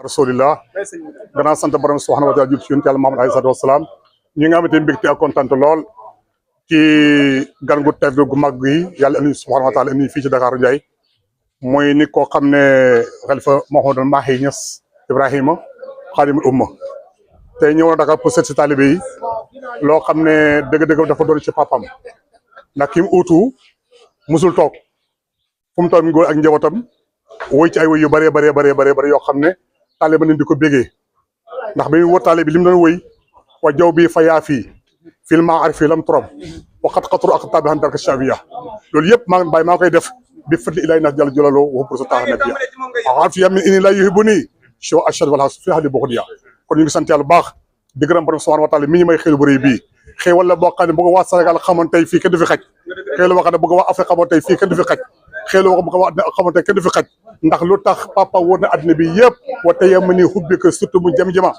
rasulillah gannaaw sant borom subhanahu wa taala jul ci yonent Yàlla Muhammad alayhi salaatu wasalaam ñi nga xamante mbégte ak kontaan lool ci gan gu tedd gu mag gi yàlla indi subhanahu wa taala indi fii ci Dakar Ndiaye mooy nit koo xam ne xalifa Mouhamadou Mahi Niass Ibrahima xaadimul umma tey ñëw na Dakar pour seet si taalibe yi loo xam ne dëgg-dëgg dafa doon ci papam ndax ki mu uutu musul toog fu mu toog mi ngi ak njabootam woy ci ay woy yu bëree bëree yoo xam ne taalibe nañ di ko bégee ndax bi mu wër taalibe bi li mu doon woy wa jaw bi fa yaa fii fil maa arfi lam trop waxat xatru ak tabi xan darka chaviya loolu yëpp maa ngi bàyyi maa koy def bi fëtli ilahi nas jàll jëlaloo waxu pour sa taax nabiya waxaat fi yamin ini la yuhibu nii show achad wala fi xali bokk diya kon ñu ngi sant yàlla bu baax di gërëm borom subhanahu wa taala mi ñu may xel bu rëy bii xëy wala boo xam ne bëgg waa Sénégal xamoon tey fii kenn du fi xaj xëy la boo xam ne bëgg waa Afrique xamoon tey fii kenn du fi xaj xëy la bëgg waa àddina xamoon tey kenn du fi xaj ndax lu tax papa wóor na àddina bi yëpp wa tey ma ni xubbi ko surtout mu jëm-jëma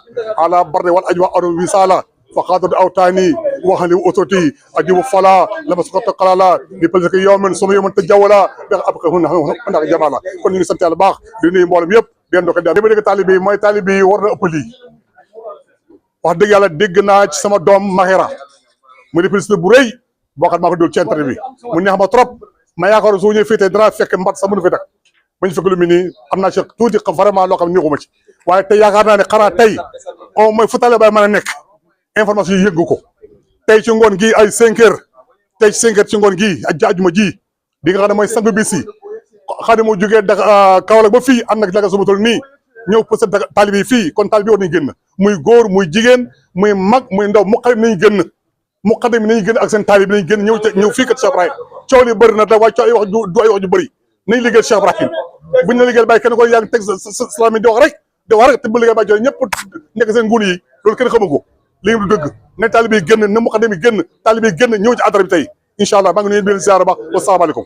ala barde wala aj wa aro wisala fa xaadadu awtaani waxali ototi ajibu fala lama sukoto qalala di parce que yow men suma yow man te jawala ndax ab ko ndax jamala kon ñu ngi sant yàlla baax di nuyu mboolem yëpp den do ko li ma dégg taalibe yi mooy taalibe yi war na ëpp lii wax dëgg yàlla dégg naa ci sama doom Mahira mu di publicité bu rëy boo xam maa ko dul ci internet bi mu neex ma trop ma yaakaar su ñëwee fii tey dara fekk mbat sax mënu fi dak bañ fekk lu mu nii am naa ci tuuti vraiment loo xam ne neexuma ci waaye tey yaakaar naa ne xanaa tey au moins fu taalibe bay mën a nekk information yi yëggu ko tey ci ngoon gi ay 5 heures tey ci 5 heures ci ngoon gi ak ajuma ji di nga xam ne mooy sang bis yi xam ne moo jógee Kaolack ba fii ànd ak daga suma tol nii ñëw pour sa taalibe yi fii kon taalibe war nañu génn muy góor muy jigéen muy mag muy ndaw muqaddam nañu génn muqaddam nañu génn ak seen taalibe nañu génn ñëw fii kat Cheikh Ibrahim coow li bëri na da waaye coow ay wax du ay wax ju bëri nañ liggéey Cheikh Ibrahim buñ la liggéey bàyyi kenn ko yaa ngi teg sa di wax rek te bu liggéey bàyyi ñëpp nekk seen nguur yi loolu kenn xamu ko léegi du dëgg ne taalibe yi génn ne muqaddam yi génn taalibe yi génn ñëw ci àddara bi tey incha allah maa ngi nuyu di leen ziar ba wasalaamaaleykum